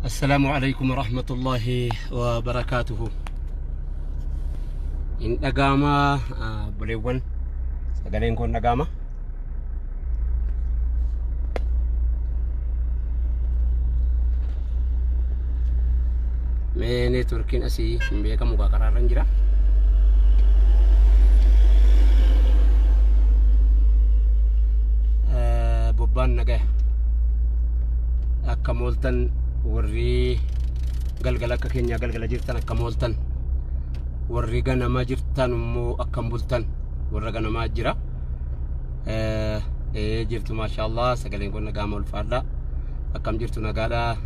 Assalaamu alaikum warahmatullaahi wabarakaatuhu. Hin dhaga'amaa obboleewwan, sagaleen kun dhaga'ama. Mee neetworkiin asii hin beekamu gaa karaarra hin jira. Bobbaan nagaya. Akka mooltan warri galgala akka keenyaa galgala jirtan akka mooltan, warri ganama jirtan immoo akkam bultan, warra ganamaa jira. Jirtu maashaallah, sagaleen kun nagaama ulfaadha. Akkam jirtu, nagaadha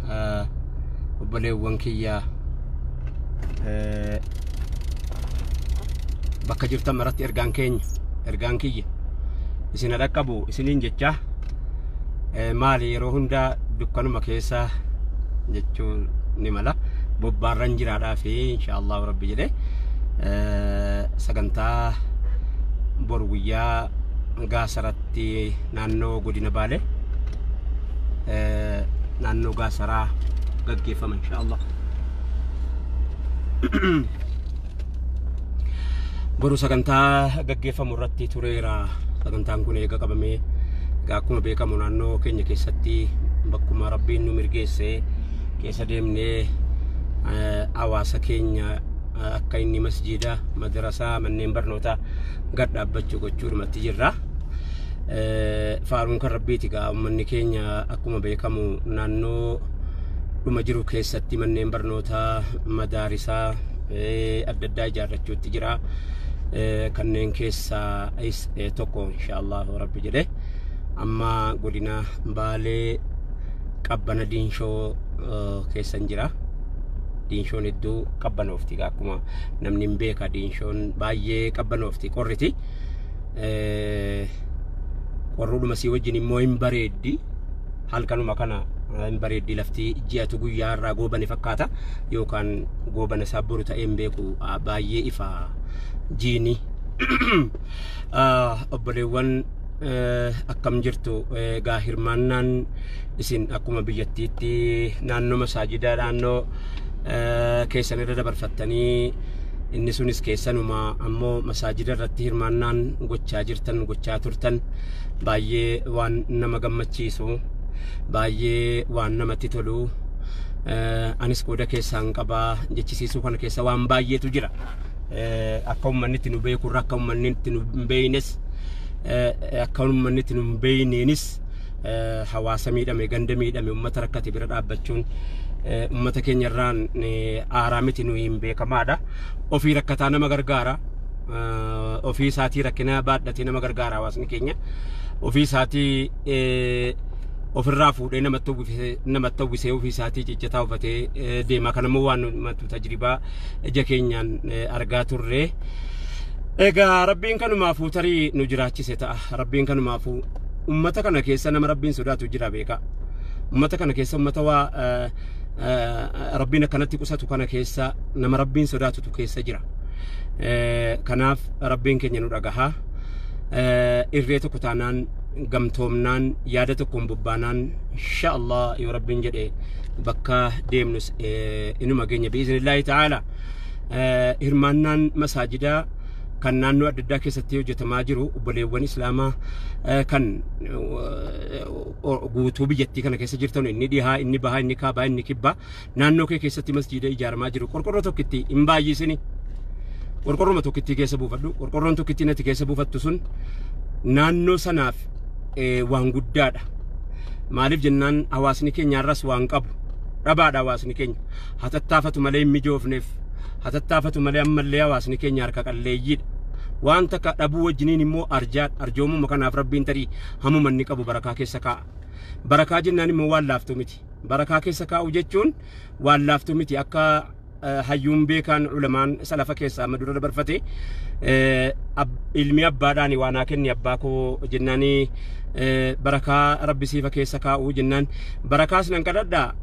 obboleewwan kiyya, bakka jirtan maratti ergaan keenya, ergaan kiyya isin dhaqqabu isiniin jecha. Maali yeroo hunda dukkanuma keessa jechuun ni mala, bobbaarran jiraadhaa fi inshaallah rabbi jedhe sagantaa boru guyyaa Gaasaratti naannoo godina Baalee naannoo Gaasaraa gaggeeffama inshaallah. Boru sagantaa gaggeeffamu irratti tureera. Sagantaan kun eega qabamee egaa akkuma beekamu naannoo keenya keessatti bakkuma rabbiin nu mirgeesse keessa deemnee hawaasa keenya akka inni masjiida, madrasaa, manneen barnootaa gad dhaabbachuu gochuudhumatti jirra. Faaruun kan rabbiiti gaa, uummanni keenya akkuma beekamu naannoo dhuma jiru keessatti manneen barnootaa, madaarisaa adda addaa ijaarrachuutti jira. Kanneen keessaa tokko inshaallah rabbi jedhe amma godina Baalee Qabbana Diinshoo keessan jira. Diinshoon hedduu qabbanoofti, akkuma namni hin beeka, Diinshoon baay'ee qabbanoofti, qorriti. Qorruudhuma sii wajjin immoo hin bareeddi. Halkanuma kana hin bareeddi lafti, ji'atu guyyaa irraa goobane fakkaata yookaan goobana isaa boru ta'ee hin beeku, baay'ee ifa jiini. Obboleewwan, akkam jirtu? Egaa hirmaannaan isin akkuma biyyattiitti naannoo masaajidaa naannoo keessan irra dabarfattanii, inni sunis keessanuma, ammoo masaajida irratti hirmaannaan gochaa jirtan, gochaa turtan baay'ee waan nama gammachiisu, baay'ee waan namatti tolu. Anis qooda keessaan qabaa jechisiisuu kana keessa waan baay'eetu jira. Akka uummanni itti nu beekurra akka uummanni itti nu hin beeynes, akka uummanni itti nu hin beeyneenis hawaasa miidhame, ganda miidhame, uummata rakkate bira dhaabbachuun uummata keenya irraan aaraa miti, nu hin beekamaadha. Ofii rakkataa nama gargaara. Ofii isaatii rakkina baadhatee nama gargaara hawaasni keenya. Ofii isaatii ofirraa fuudhee namatti uwwisee ofii isaatii ciccitaa uffatee deema. Kanammoo waan numatu tajribaa ija keenyaan argaa turre. Egaa rabbiin kanumaafuu tarii nu jiraachise ta'a. Rabbiin kanumaafuu ummata kana keessa nama rabbiin sodaatu jira beeka. Ummata kana keessa, ummata waa rabbiin akkanatti qusatu kana keessa nama rabbiin sodaatutu keessa jira. Kanaaf rabbiin keenya nu dhagaha. Irree tokko taanaan, gamtoomnaan, yaada tokkoon bobbaanaan, insha Allah yoo rabbiin jedhe bakka deemnus inuma geenya biiznillaahi ta'ala. Hirmaannaan masaajidaa kan naannoo adda addaa keessatti hojjetamaa jiru, obboleewwan islaamaa kan guutuu biyyattii kana keessa jirtan, inni dhihaa, inni bahaa, inni kaabaa, inni kibbaa, naannoo kee keessatti masjiida ijaaramaa jiru qorqorroo tokkitti hin baay'isini. Qorqorroma tokkittii keessa buufadhu. Qorqorroon tokkittii natti keessa buufattu sun naannoo sanaaf waan guddaadha. Maaliif jennaan hawaasni keenya irras waan qabu dhabaadha hawaasni keenya. Hatattaafatu malee hin mijoofneef. Hatattaafatu malee ammallee hawaasni keenya harka qalleeyyiidha. Waan takka dhabuu wajjiniin immoo arjaadha. Arjoomuma kanaaf rabbiin tarii hamuma inni qabu barakaa keessa kaa'a. Barakaa jennaan immoo waan laaftuu miti. Barakaa keessa kaa'u jechuun waan laaftuu miti. Akka hayyuun beekaan ulamaan salafa keessaa amma dura dabarfate, ilmi abbaadhaan waa naa kenni abbaa koo jennaanii, barakaa rabbi siifa keessa kaa'u jennaan, barakaas nan kadhadhaa,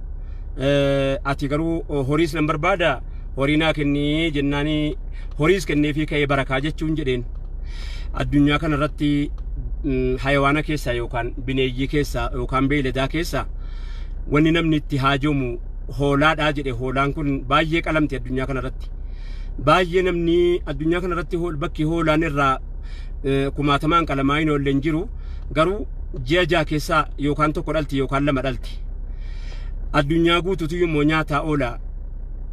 ati garuu horiis nan barbaada, horii naa kenni jennaanii, horiis kenneefii ka'ee barakaa jechuun jedheen. Addunyaa kanarratti hayawaana keessaa yookaan bineeyyii keessaa yookaan beeyladaa keessaa wanni namni itti haajomu Hoolaadhaa jedhe. Hoolaan kun baay'ee qalamte addunyaa kanarratti. Baay'ee namni addunyaa kanarratti bakki hoolaan irraa kumaatamaan qalamaa hin oolle hin jiru. Garuu ji'a 6 keessaa yookaan 1 dhalti yookaan 2 dhalti. Addunyaa guutuutu immoo nyaataa oola.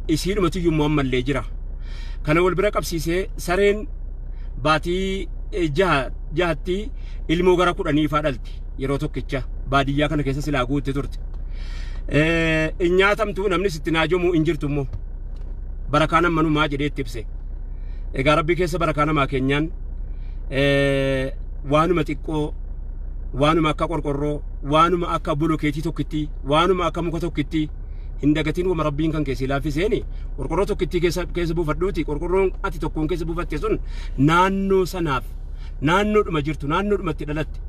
Isiidhumatu immoo ammallee jira. Kana wal bira qabsiisee sareen baatii 6tti ilmoo gara 10 faa dhalti yeroo tokkicha baadiyyaa kana keessa silaa guutte turte. In nyaatamtu namni sitti naajomuu hin jirtu immoo barakaan ammanumaa jedhee itti ibse. Egaa rabbii keessa barakaa namaa keenyaan waanuma xiqqoo, waanuma akka qorqorroo, waanuma akka bolokeetii tokkitti, waanuma akka muka tokkitti hin dagatiin. Wama rabbiin kan keessi laaffiseeni qorqorroo tokkittii keessa buufadhuuti. Qorqorroon ati tokkoon keessa buufatte sun naannoo sanaaf, naannoodhuma jirtu, naannoodhumatti dhalatte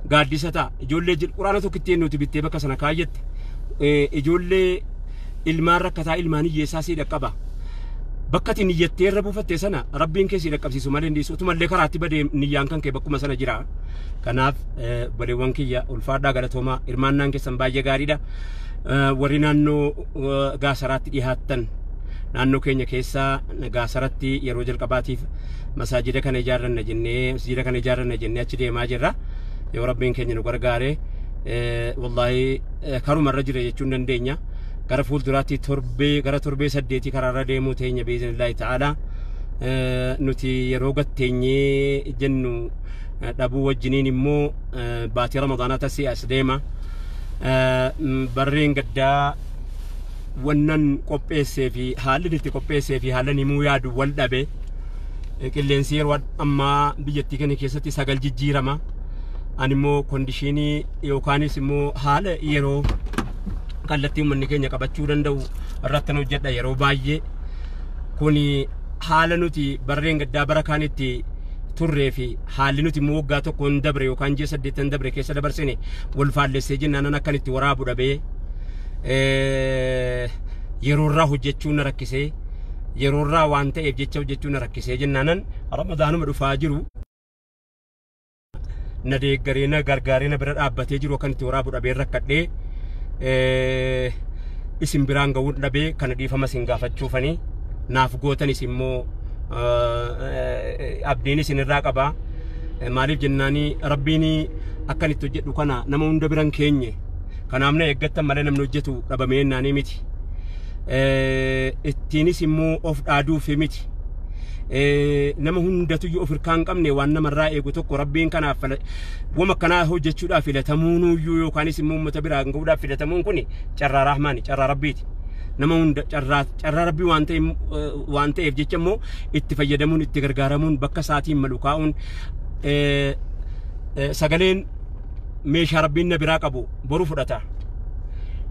gaaddisa ta'a. Ijoollee quraana tokkittii nuti bittee bakka sana kaayyatte ijoollee ilmaan rakkataa, ilmaan hiyyeessaa sii dhaqqaba. Bakka ati niyyattee irra buufatte sana rabbiin kee sii dhaqqabsiisu malee hin dhiisu. Utumallee karaatti badee niyyaan kan kee bakkuma sana jira. Kanaaf obboleewwan kiyya, ulfaadhaa, galatoomaa. Hirmaannaan keessan baay'ee gaariidha. Warri naannoo gaasaraatti dhiyaattan, naannoo keenya keessaa gaasaratti yeroo jalqabaatiif masaajida kana ijaarranna jennee, masjida kana ijaarranna jennee achi deemaa jirra. Yoo rabbiin keenya nu gargaare, wallaahi karumarra jira jechuun dandeenya. Gara fuulduraatti torbee gara torbee 8 karaarra deemuu teenya biiznillaahi ta'aalaa. Nuti yeroo gatteenyee jennu dhabuu wajjiniin immoo baatii ramadaanaa tasii as deema. Barreen gaddaa wannan qopheessee fi haalli itti qopheessee fi haala himuu yaadu wal dhabe. Qilleensi yeroo ammaa biyyattii kana keessatti 9 jijjiirama. Ani immoo condition yookaanis immoo haala yeroo kallattii uummanni keenya qabachuu danda'u irratti hojjedha yeroo baay'ee. Kuni haala nuti barreen gaddaa bara kaanitti turree fi haalli nuti immoo waggaa tokkoon dabre yookaan ji'a 8 dabre keessa dabarsine wal faallessee jennaan akkan itti waraabu dhabee, yeroorraa hojjechuu na rakkisee, yeroorraa waan ta'eef jecha hojjechuu na rakkisee jennaanan ramadaanuma dhufaa jiru na deeggaree, na gargaaree, na bira dhaabbatee jiru akkan itti waraabu dhabee rakkadhee isin biraan ga'uu dhabee. Kana dhiifama isin gaafachuufanii naaf gootanis immoo abdiin isin irraa qaba. Maaliif jennaanii rabbiin akkan itti hojjedhu kana nama hunda biran keenye. Kanaaf na eeggattan malee namni hojjetu dhabamee naanii miti. Ittiinis immoo of dhaaduufi miti. Nama hundatuyyuu of hirkaa hin qabne waan namarraa eegu tokko rabbiin kanaaf wama akkanaa hojjechuudhaaf filatamuunuyyuu yookaanis immoo uummata biraa gahuudhaaf filatamuun kun carraa rahmaani, carraa rabbiiti. Nama hunda carraa rabbii waan ta'eef jecha immoo itti fayyadamuun, itti gargaaramuun, bakka isaatiin malu kaa'uun, sagaleen meeshaa rabbiin na biraa qabu boru fudhata.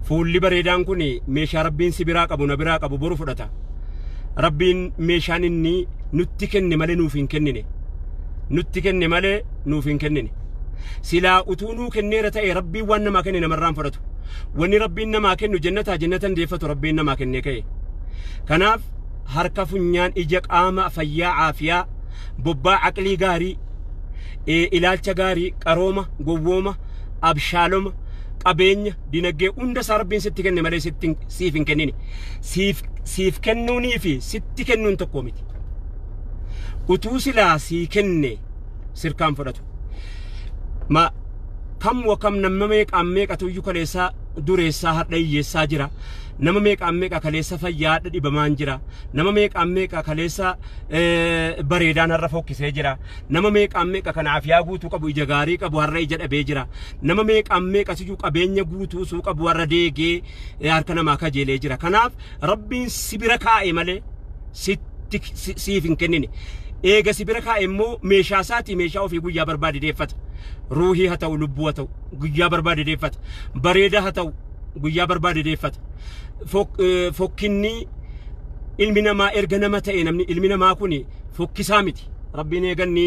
Fuulli bareedaan kun meeshaa rabbiin si biraa qabu, na biraa qabu boru fudhata. Rabbiin meeshaan inni nutti kenne malee nuuf hin kennine. Nutti kenne malee nuuf hin kennine. Silaa utuu nuu kenneera ta'e rabbiin waan namaa kenne namarraan fudhatu. Wanni rabbiin namaa kennu jannataa jannatan deeffatu rabbiin namaa kennee ka'e. Kanaaf harka, funyaan, ija, qaama fayyaa, caafiyaa, bobbaa, aqlii gaarii, ilaalcha gaarii, qarooma, gowwooma, abshaaloma, qabeenya, dinagdee hunda isaa rabbiin sitti kenne malee siif hin kennine. Siif kennuunii fi sitti kennuun tokko miti. Utuu silaa sii kenne sirkaan fudhatu. Ma kam wa kam nama meeqaan meeqatu iyyuu kaleessaa dureessaa har'a hiyyeessaa jira. Nama meeqaan meeqa kaleessa fayyaa har'a dhibamaan jira. Nama meeqaan meeqa kaleessa bareedaan har'a fokkisee jira. Nama meeqaan meeqa kan afiyaa guutuu qabu, ija gaarii qabu har'a ija dhabee jira. Nama meeqaan meeqatu iyyuu qabeenya guutuu suu qabu har'a deegee harka namaa kajeelee jira. Kanaaf rabbiin si bira kaa'e malee sitti siif hin kennine. Eega si bira kaa'e immoo meeshaa isaatii, meeshaa ofii guyyaa barbaade deeffata. Ruuhii haa ta'u, lubbuu haa ta'u, guyyaa barbaade deeffata. Bareedaa haa ta'u, guyyaa barbaade deeffata. Fokkinni ilmi namaa erga nama ta'e namni ilmi namaa kun fokkisaa miti. Rabbiin eeganni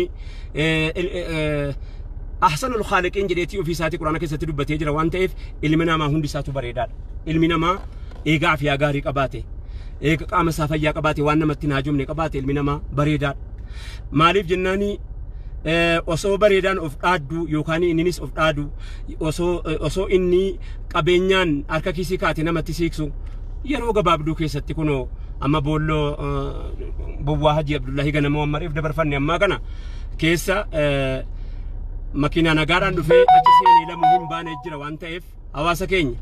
ahsanul khaaliqiin jedheetii ofii isaatii quraana keessatti dubbatee jira waan ta'eef ilmi namaa hundi isaatu bareedaadha. Ilmi namaa eegaa afiyaa gaarii qabaate, eega qaama isaa fayyaa qabaate, waan namatti hin haajomne qabaate ilmi namaa bareedaadha. Maaliif jennaani osoo bareedaan of dhaaddu yookaan inninis of dhaadu, osoo inni qabeenyaan harka kiisii kaate namatti siiqsu Yeroo gabaabduu keessatti kunoo amma boolloo bowwaa Hajii Abdullahi ganamoo amma reef dabarfanne ammaa kana keessa makiinaa nagaadhaan dhufee achi seenee lamuu hin baane jira waan ta'eef hawaasa keenya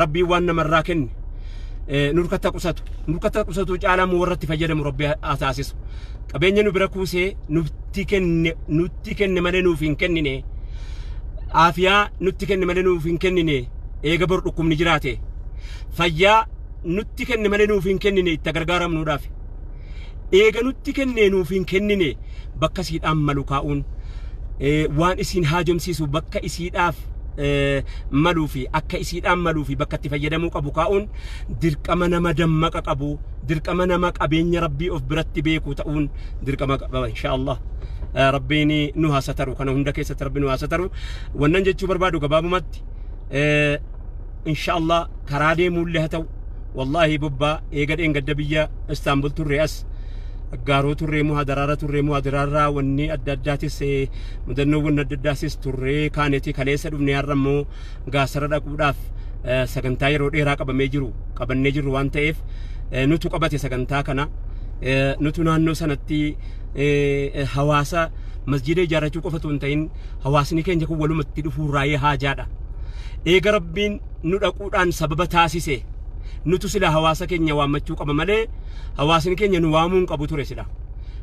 Rabbiin waan namarraa kenne nurkatti qusatu nurkatti qusatu caalaa mu warratti fayyadamu Rabbi haa taasisu. Qabeenya nu bira kuusee nutti kenne malee nuuf hin kennine, aafiyaa nutti kenne malee nuuf hin kennine, eega bor dhukkubni jiraate fayyaa nutti kenne malee nuuf hin kennine itti gargaaramnuudhaaf eega nutti kenne nuuf hin kennine bakka isiidhaan malu kaa'uun waan isiin haajomsiisu bakka isiidhaaf maluu fi akka isiidhaan maluu fi bakka itti fayyadamuu qabu kaa'uun dirqama nama dammaqa qabu, dirqama nama qabeenya Rabbii of biratti beeku ta'uun dirqama qaba inshaallah. Rabbiin nu haa sataru, kana hunda keessatti Rabbi nu haa sataru. Wannan jechuu barbaadu gabaabumatti inshaallah karaa deemuullee haa ta'u, wallaahi bobbaa eega dheengadda biyya Istaanbul turre as gaaroo turree moo hadaraara turree moo hadaraarraa wanni adda addaatis mudannoowwan adda addaatis turree kaaneeti kaleessa dhufne. Har'a immoo gaasara dhaquudhaaf sagantaa yeroo dheeraa qabamee jiru qabannee jirru waan ta'eef nutu qabate sagantaa kana, nutu naannoo sanatti hawaasa masjida ijaarrachuu qofa otoo hin ta'in hawaasni keenya kun walumatti dhufuu raayee haajaadha. Eega Rabbiin nu dhaquudhaan sababa taasise nutu sila hawaasa keenya waammachuu qaba malee hawaasni keenya nu waamuu hin qabu ture sila.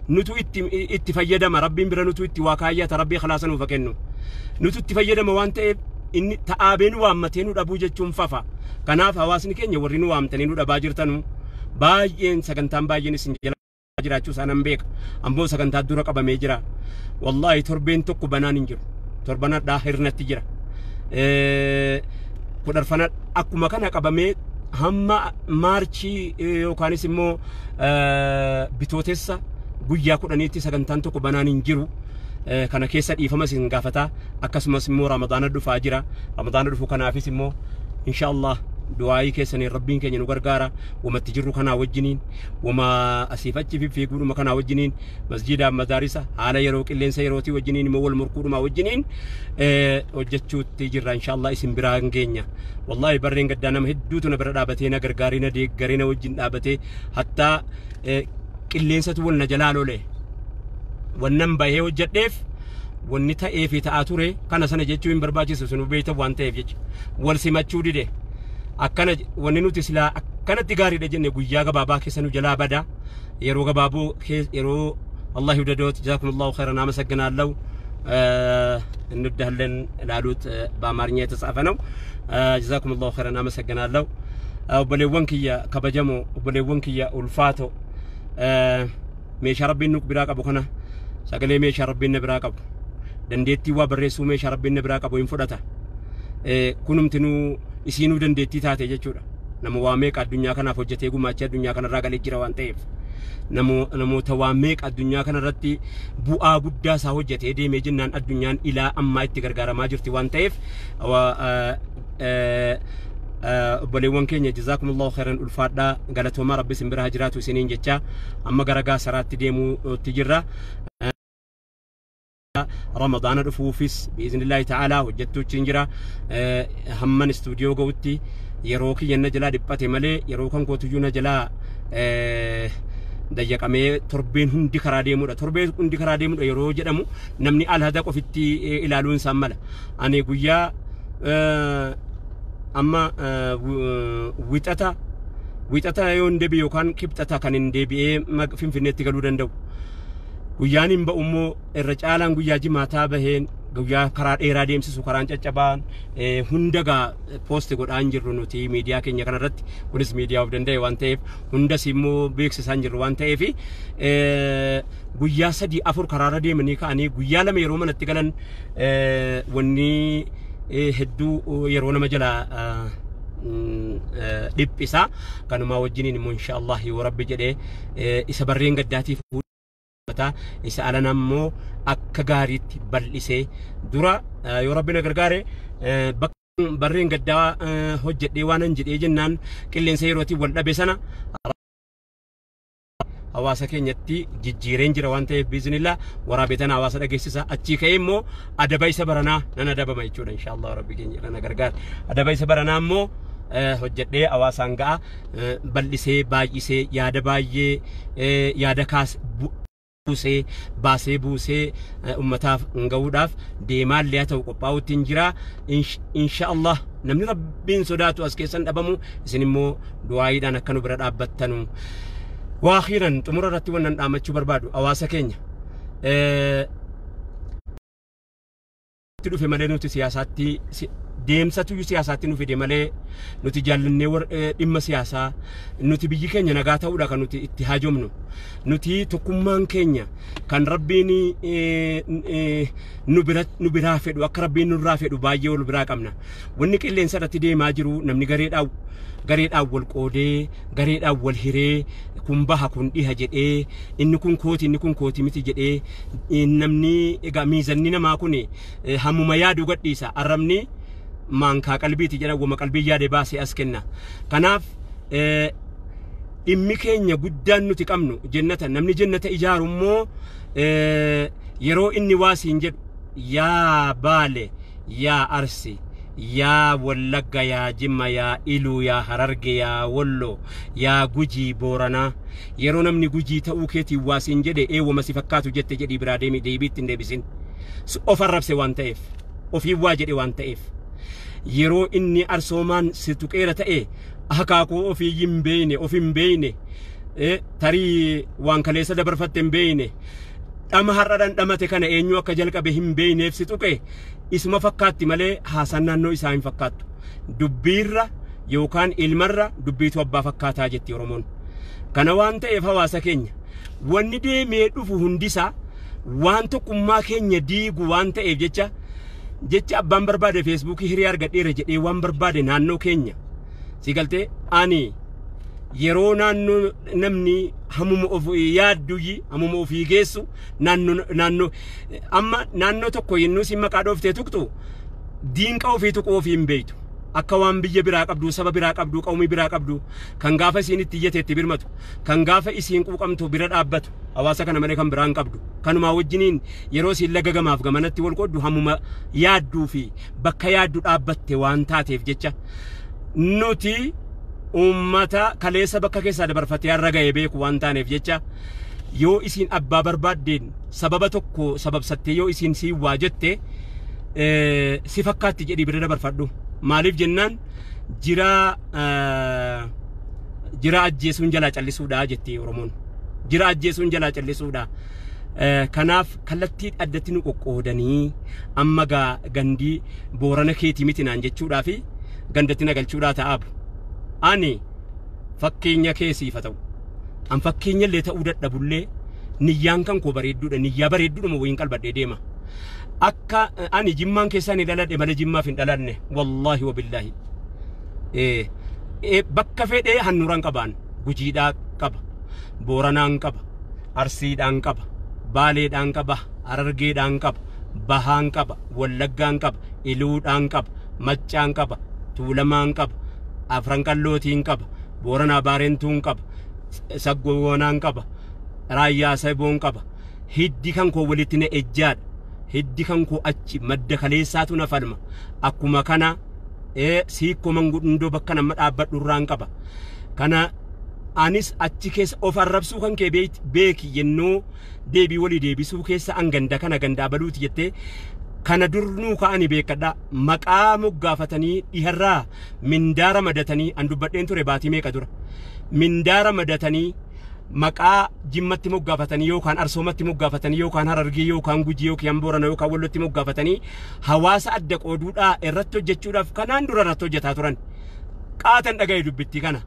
Nutu itti fayyadama, Rabbiin bira nutu itti waa kaayyata, Rabbii khalaasa nuuf kennu. Nutu itti fayyadama waan ta'eef inni ta'aabee nu waammatee nu dhabuu jechuun fafa. Kanaaf hawaasni keenya warri nu waamtanii nu dhabaa jirtanu baay'een sagantaan baay'een isin jala jiraachuu isaa nan beeka. Ammoo sagantaa dura qabamee jira. Wallaahi torbeen tokko banaan hin jiru. Torban hadhaa hirnatti jira. Kudharfana akkuma kana qabamee hamma Maarchii yookaanis immoo bitootessa guyyaa 10tti sagantaan tokko banaan hin jiru. Kana keessa dhiifama isin gaafata. Akkasumas immoo Ramadaana dhufaa jira. Ramadaana dhufu kanaafis immoo insha Allah du'aayii keessaniin Rabbiin keenya nu gargaara. Wamatti jirru kanaa wajjiniin, wama asiif achi fiffiiguudhuma kanaa wajjiniin, masjiidaaf madaarisa haala yeroo qilleensa yerootii wajjiniin immoo wal morkuudhuma wajjiniin hojjechuutti jirra, insha Allah isin biraa hin geenya. Wallaahi barreen gaddaa nama hedduutu na bira dhaabatee na gargaaree na deeggaree na wajjin dhaabatee hattaa qilleensatu wal na jalaa lole. Wannan bahee hojjedheef wanni ta'ee fi ta'aa ture kana sana jechuu hin barbaachisu, sinuu beektan waan ta'eef jecha wal simachuu dide. Akkana wanni nuti silaa akkanatti gaariidha jenne guyyaa gabaabaa keessa nu jalaa bada yeroo gabaaboo yeroo አላህ ይውደዶት። ጀዛኩም ላሁ ኸይረን፣ አመሰግናለሁ። እንወዳለን ላሉት በአማርኛ የተጻፈ ነው። ጀዛኩም ላሁ ኸይረን፣ አመሰግናለሁ። Obboleewwan kiyya kabajamoo, obboleewwan kiyya ulfaato, meeshaa Rabbiin nu biraa qabu kana, sagalee meeshaa Rabbiin na biraa qabu, dandeettii waa barreessuu meeshaa Rabbiin na biraa qabu hin fudhata. Kunumtinuu isiinuu dandeettii taate jechuudha. Nama waa meeqa addunyaa kanaaf hojjetee gumaachee addunyaa kanarraa galee jira waan ta'eef. Namoota waa meeqa addunyaa kanarratti bu'aa guddaa isaa hojjetee deemee jennaan addunyaan ilaa ammaa itti gargaaramaa jirti waan ta'eef obboleewwan keenya jazaakumullahu khairan, ulfaadhaa, galatoomaa, Rabbi isin bira haa jiraatu isiniin jecha amma gara gaasaraatti deemuutti jirra. Ramadaana dhufuufis biiznillaahi ta'aalaa hojjettuuchi hin jira. Hamman istuudiyoo ga'utti yeroo kiyya na jalaa dhiphate malee yeroo kan kootuyyuu na jalaa dayyaqamee torbeen hundi karaa deemudha. Torbeen hundi karaa deemudha yeroo jedhamu namni alhada qofitti ilaaluun isaan mala. Ani guyyaa amma wixata yoo hin deebi'e yookaan kibxata kan hin deebi'ee Finfinneetti galuu danda'u. Guyyaan hin ba'u immoo irra caalaan guyyaa jimaataa baheen guyyaa karaa dheeraa deemsisu, karaan caccabaan hunda gaa post godhaa hin jirru nuti miidiyaa keenya kanarratti. Kunis miidiyaa of danda'e waan ta'eef hundas immoo beeksisaa hin jirru waan ta'eef guyyaa sadii afur karaarra deemanii ka'anii guyyaa 2 yeroo manatti galan wanni hedduu yeroo nama jalaa dhiphisa. Kanumaa wajjiniin immoo insha Allah yoo Rabbi jedhee isa barreen gaddaatiif isa alana immoo akka gaariitti bal'isee dura yoo Rabbi na gargaare bakka barreen gaddaa hojjedhee waan hin jedhee jennaan qilleensa yerootiin wal dhabe sana hawaasa keenyatti jijjiireen jira waan ta'eef biiznillaa waraabetan hawaasa dhageessisa. Achii ka'ee immoo adaba isa baranaa nan adabama jechuudha, insha Allah Rabbi keenya na gargaara. Adaba isa baranaa immoo Hojjedhee hawaasaan ga'a, bal'isee baay'isee yaada baay'ee yaada kaas buusee baasee buusee ummataaf ga'uudhaaf deemaallee haa ta'u qophaa'uutti hin jira. Insha Allah namni Rabbiin sodaatu as keessan dhabamu, isin immoo du'aayiidhaan akka nu bira dhaabbattanu. Waa akhiiran xumura irratti wannan dhaammachuu barbaadu hawaasa keenya. Itti dhufe malee nuti siyaasaatti deemsatu siyaasaatti nu fide malee nuti jaallannee dhimma siyaasaa nuti biyyi keenya nagaa ta'uudha kan nuti itti haajomnu. Nuti tokkummaan keenya kan Rabbiin nu biraa fedhu, akka Rabbiin nurraa fedhu baay'ee ol biraa qabna. Wanni qilleensa irratti deemaa jiru namni gareedhaan gareedhaan wal qoodee, gareedhaan wal hiree, kun baha kun dhiha jedhee, inni kun kooti inni kun kooti miti jedhee, namni egaa miizanni namaa kun hammuma yaadu gadhiisa. Arrabni maankaa qalbiiti jedha, wama qalbii yaade baasee as kenna. Kanaaf dhimmi keenya guddaan nuti qabnu jennata. Namni jennata ijaaru immoo yeroo inni waasiin jedhu, yaa Baale, yaa Arsi, yaa Wallagga, yaa Jimma, yaa Iluu, yaa Hararge, yaa Wollo, yaa Gujii, Booranaa, yeroo namni Gujii ta'uu keetiin waasiin jedhe, eewwama si fakkaatu jette jedhii biraa deemi, deebiitti hin deebisin. Of arrabse waan ta'eef, ofii waa jedhe waan ta'eef. Yeroo inni arsoomaan si tuqeera ta'e, akaakuu ofii hin beeyne, of hin beeyne, tarii waan kaleessa dabarfatte hin beeyne, dhama har'a dhandhamate kana eenyu akka jalqabe hin beeyneef si tuqe, isuma fakkaatti malee haasaan naannoo isaa hin fakkaattu. Dubbiirra yookaan ilmarra dubbiitu abbaa fakkaataa jetti Oromoon. Kana waan ta'eef hawaasa keenya, wanni deemee dhufu hundisaa waan tokkummaa keenya diigu waan ta'eef jecha jecha abbaan barbaade Feesbuukii hiriyaa argadheera jedhee waan barbaade naannoo keenya si galtee, ani yeroo naannoo namni hamuma of yaadduyyi hamuma ofii geessu, naannoo naannoo amma naannoo tokko yennuu si maqaa dhooftee tuqxu, diinqa ofii tuquu ofii hin beeytu. Akka waan biyya biraa qabdu, saba biraa qabdu, qawmii biraa qabdu, kan gaafa isiin itti iyyate itti birmatu, kan gaafa isiin quuqamtu bira dhaabbatu, hawaasa kana malee kan biraa hin qabdu. Kanumaa wajjiniin yeroo isiin laga gamaaf gamanatti wal qooddu, hammuma yaadduu fi bakka yaaddu dhaabbatte waan taateef jecha, nuti uummata kaleessa bakka keessaa dabarfatee har'a ga'e beeku waan taaneef jecha, yoo isiin abbaa barbaaddeen sababa tokko sababsattee yoo isiin siin waa jette, si fakkaatti jedhii bira dabarfadhu. Maaliif jennaan, jira jira ajjeesuun jalaa callisuudha jetti Oromoon. Jira ajjeesuun jalaa callisuudha. Kanaaf kallattii addatti nu qoqqoodanii amma gaa gandii Boorana keetii miti naan jechuudhaa fi gandatti na galchuudhaa ta'aabu. Ani fakkeenya keessiif haa ta'u. An fakkeenya illee ta'uu dadhabullee niyyaan kan koo bareedduudha. Niyyaa bareedduudhuma wayiin qalbadhee deema. Akka ani Jimmaan keessaa ni dhaladhe malee Jimmaaf hin dhalanne. Wallaahi wabillaahi. Bakka fedhee handhuuraan qabaan. Gujiidhaa qaba. Booranaan qaba. Arsiidhaan qaba. Baaleedhaan qaba. Harargeedhaan qaba. Bahaan qaba. Wallaggaan qaba. Iluudhaan qaba. Maccaan qaba. Tuulamaan qaba. Afran Qallootiin qaba. Booranaa Baareentuun qaba. Saggoonaan qaba. Raayyaa Saboon qaba. Hiddi kan koo walitti na ejjaadha. Hiddi kan koo achi madda kaleessaatu na falma. Akkuma kana siikkoo mangudundoo bakka nama dhaabbadhu irraan qaba. Kana anis achi keessa of arrabsuu kan kee beeki, yennoo deebii walii deebisuu keessa an ganda kana ganda abaluuti jettee kana durnuu ka'anii beekadha. Maqaa moggaafatanii dhiharraa mindaara madatanii, an dubbadheen ture baatii meeqa dura. Mindaara madatanii maqaa Jimmatti moggaafatanii yookaan Arsoomatti moggaafatanii yookaan Harargee yookaan Gujii yookaan Boorana yookaan Wallotti moggaafatanii hawaasa adda qooduudhaa irratti hojjechuudhaaf kanaan dura irratti hojjetaa turan. Qaatan dhagaye dubbittii kana.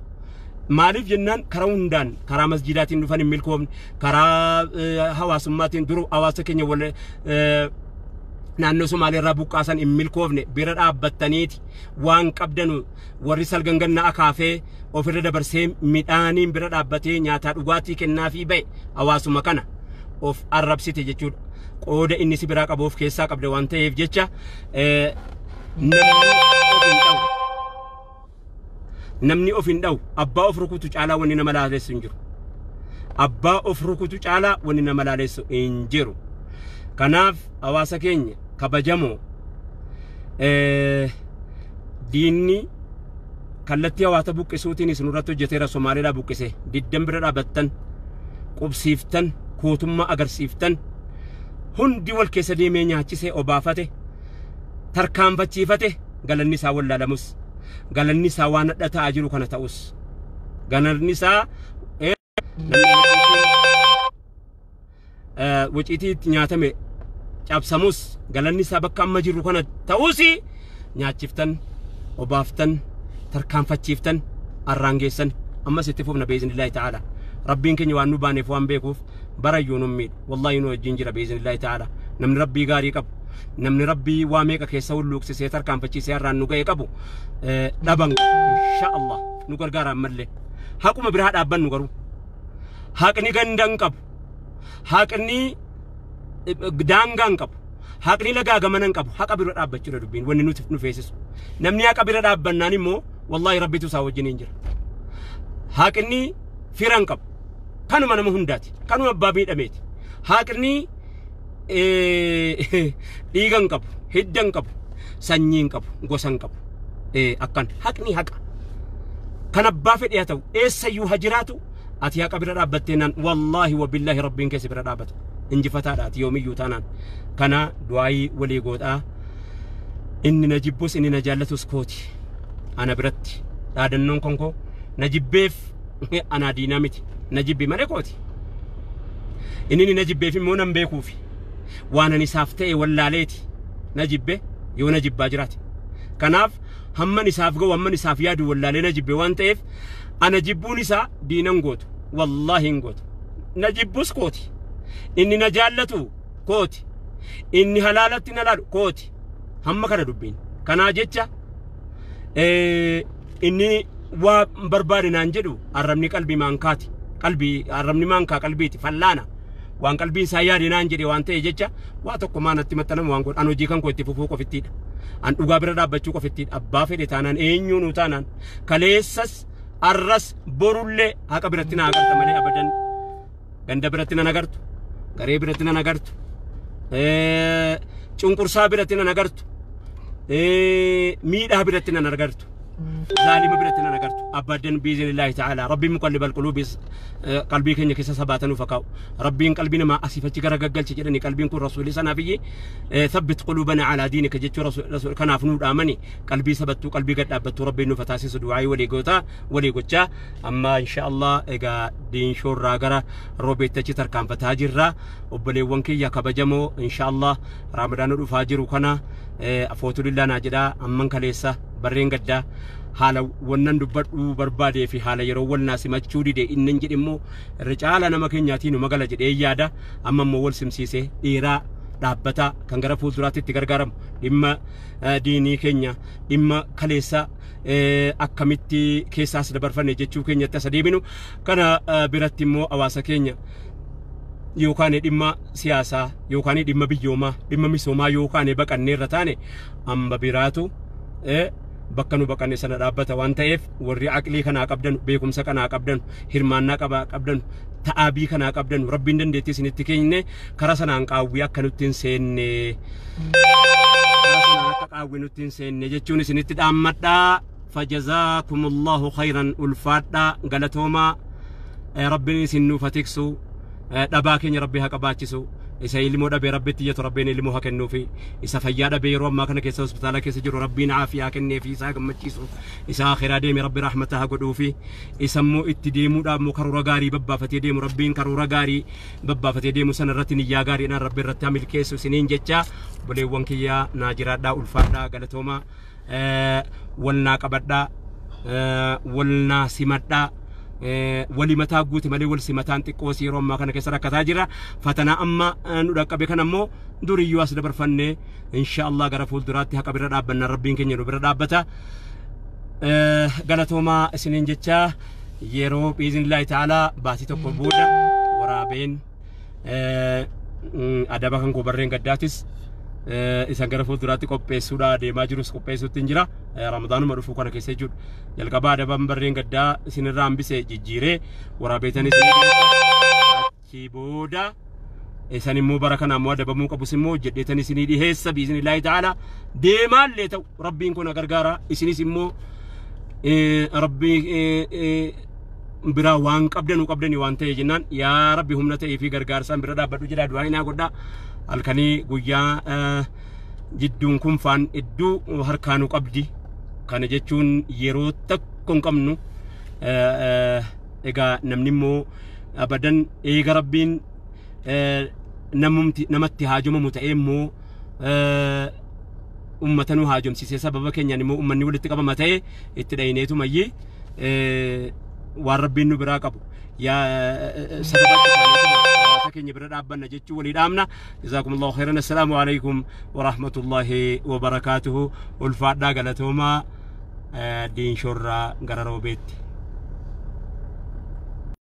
Maaliif jennaan, karaa hundaan karaa masjiidaatiin dhufan hin milkoofne, karaa hawaasummaatiin duru hawaasa keenya wal naannoo Somaaliirraa buqqaasan hin milkoofne, bira dhaabbattaniiti waan qabdanu warri salgan ganna akaafee ofirra dabarsee midhaaniin bira dhaabbatee nyaataa dhugaatii kennaafii ba'e hawaasuma kana of arrabsite jechuudha. Qooda inni si biraa qabu of keessaa qabda waan ta'eef jecha, namni of hin dha'u. Namni of hin dha'u. Abbaa of rukutu caalaa wanni nama laalessu hin jiru. Abbaa of rukutu caalaa wanni nama laalessu hin jiru. Kanaaf hawaasa keenya kabajamoo, diinni Kallattii hawaasa buqqisuutiin isin irratti hojjeteera. Somaaliidhaa buqqise diddan bira dhaabattan, qubsiiftan, kootummaa agarsiiftan, hundi wal keessa deemee nyaachisee, obaafate, tarkaanfachiifate. Galanni isaa wallaalamus, galanni isaa waan hadha ta'aa jiru kana ta'us, galanni isaa waciitii itti nyaatame cabsamus, galanni isaa bakka amma jirru kana ta'us, nyaachiftan, obaaftan, tarkaanfachiiftan, arraangeessan. Ammas itti fufna bi'iznillaahi ta'ala. Rabbiin keenya waan nu baaneef waan beekuuf barayyuu nu miidhu, wallaahi nu wajjin jira bi'iznillaahi ta'ala. Namni rabbii gaarii qabu, namni rabbii waa meeqa keessa hulluuqsisee tarkaanfachiisee har'aan nu ga'e qabu dhaban, insha Allah nu gargaara. Ammallee haquma biraa dhaabbannu, garuu haqni ganda hin qabu, haqni daangaa hin qabu, haqni lagaa gamana hin qabu. Haqa bira dhaabbachuudha dubbiin. Wanni nuti nu feesisu, namni haqa bira dhaabbannaan immoo wallaahi rabbitu isaa wajjin hin jira. Haqni fira hin qabu, kanuma nama hundaati, kanuma abbaa miidhameeti. Haqni dhiiga hin qabu, hidda hin qabu, sanyii hin qabu, gosa hin qabu. Akkan haqni haqa kan abbaa fedhe haa ta'u, eessayyuu haa jiraatu, ati haqa bira dhaabbattee naan, wallaahi wabillaahi rabbiin keessa bira dhaabbata, injifataadha ati yoomiyyuu taanaan. Kana du'aayii walii godhaa. Inni na jibbus, inni na jaallatus kooti. Ana biratti dhaadannoon konkoo na jibbeef anaa diinaa miti, na jibbi malee kooti. Inni na jibbeef immoo nan beekuufi waan ani isaaf ta'e wallaaleeti na jibbe yoo na jibbaa jiraate. Kanaaf hamman isaaf ga'u, hamman isaaf yaadu wallaalee na jibbe waan ta'eef, ana jibbuun isaa diinan gootu, wallaahi hin gootu. Na jibbus kooti, inni na jaallatu kooti, inni halaalatti na laalu kooti. Hamma kana dubbiin. Kanaa jecha inni waa barbaade naan jedhu, arrabni qalbii maankaati, qalbii arrabni maankaa qalbiiti fallaana. Waan qalbiin isaa yaade naan jedhe waan ta'e jecha waa tokko maa natti maxxanamu waan godhu? An hojii kan koo itti fufuu qofittiidha, an dhugaa bira dhaabbachuu qofittiidha. Abbaa fedhe taanaan, eenyuun taanaan, kaleessas, arras, borullee haqa biratti na agarta malee abadan ganda biratti nan agartu, garee biratti nan agartu, cunqursaa biratti nan agartu, miidhaa biratti nan agartu, zaalima biratti nan agartu abadan biiznillaahi ta'ala. Rabbiin muqallibal quluubi qalbii keenya keessa sabaatanuuf haa kaa'u. Rabbiin qalbii namaa asiif achi gara gaggalche jedhani. Qalbiin kun rasuulli sanaafiyyi "Thabbit quluubana alaa diinika" jechuu kanaaf nuu dhaamani. Qalbii sabattuu, qalbii gad dhaabbattuu rabbiin nuuf taasisu. Du'aayii walii gootaa, walii gochaa. Amma insha Allah egaa diinshoorraa gara roobeetti achi tarkaanfataa jirra. Obboleewwan kiyya kabajamoo, insha Allah Raamadaana dhufaa jiru kana afootulillaa naa jedhaa. Amman kaleessa barreen gaddaa haala wannan dubbadhuu barbaadee fi haala yeroo wal naa simachuu dide innan jedhe immoo irra caala nama keenyaatiin nu magala jedhee yaada. Amma immoo wal simsiisee dheeraa dhaabbataa kan gara fuulduraatti itti gargaaramu, dhimma diinii keenya, dhimma kaleessa akkamitti keessaas dabarfanne jechuu keenyatti asa deebinu. Kana biratti immoo hawaasa keenya yookaan dhimma siyaasaa yookaan dhimma biyyoomaa, dhimma misoomaa yookaan baqannee irra taane, amma biraatu bakka nu baqanne sana dhaabbata waan ta'eef, warri aqlii kanaa qabdan, beekumsa kanaa qabdan, hirmaannaa qabaa qabdan, ta'aabii kanaa qabdan, rabbiin dandeettii isinitti kenne, karaa sanaan qaawwii akka nutti hin seenne, karaa sanaan akka qaawwii nutti hin seenne jechuun isinitti dhaammadhaa. Fajazaakumullahu khayran. Ulfaadhaa, galatoomaa. Rabbiin isin nuuf haa tiksu. Dhabaa keenya rabbi haa qabaachisu. Isa ilmoo dhabee rabbitti iyyatu rabbiin ilmoo haa kennuufi. Isa fayyaa dhabee yeroo ammaa kana keessa hospitaala keessa jiru rabbiin aafiyaa kenneefi isaa gammachiisu. Isa akhiraa deeme rabbi rahmata haa godhuufi. Isa immoo itti deemuudhaaf immoo karoora gaarii babbaafatee deemu, rabbiin karoora gaarii babbaafatee deemu sana irratti niyyaa gaariidhaan rabbi irratti haa milkeessu isiniin jecha. Obboleewwan kiyyaa, naa jiraadhaa, ulfaadhaa, galatoomaa. Wal naa qabadhaa, wal naa simadhaa. Wali mataa guute malee wal simataan xiqqoos yeroo ammaa kana keessa rakkataa jira. Fatanaa amma nu dhaqqabe kana immoo duriyyuu as dabarfanne, insha Allah gara fuulduraatti haqa bira dhaabbanna, rabbiin keenya nu bira dhaabbata. Galatoomaa isiniin jecha. Yeroo biiznillaahi ta'aalaa baatii tokko booda waraabeen adaba kan koo barreen gaddaatis isan gara fuulduraatti qopheessuudha deemaa jirus qopheessuutti hin jira. Ramadaanuma dhufuu kana keessa jechuudha. Jalqaba adaban barreen gaddaa isinirraa hambise jijjiiree waraabeetan isinii dhiyeessa. Achii booda isan immoo bara kana immoo adabamuu qabus immoo hojjedheetan isinii dhiheessa biiznillaahi ta'ala. Deemaallee ta'u rabbiin kun gargaara. Isinis immoo Rabbi biraa waan qabdanu qabdani waan ta'e jennaan, yaa Rabbi humna ta'ee fi gargaarsaan bira dhaabbadhu jedhaa du'aa hinaa godhaa. Halkanii guyyaa jidduun kun faan hedduu harkaanuu qabdi. Kana jechuun yeroo tokko hin qabnu. Egaa namni immoo abadan eega Rabbiin namumti namatti haajomamu ta'ee immoo ummata nu haajomsiisee, sababa keenyaan immoo ummanni walitti qabama ta'e, itti dhayineetu mayyii waan Rabbiin nu biraa qabu yaa sababa hawaasa keenya bira dhaabbanna jechuu walii dhaamna. Jazaakumullahu khairan. Assalaamu alaikum wa rahmatullahi wa barakaatuhu. Ulfaadhaa, galatoomaa. Diinshorraa gara Roobeetti.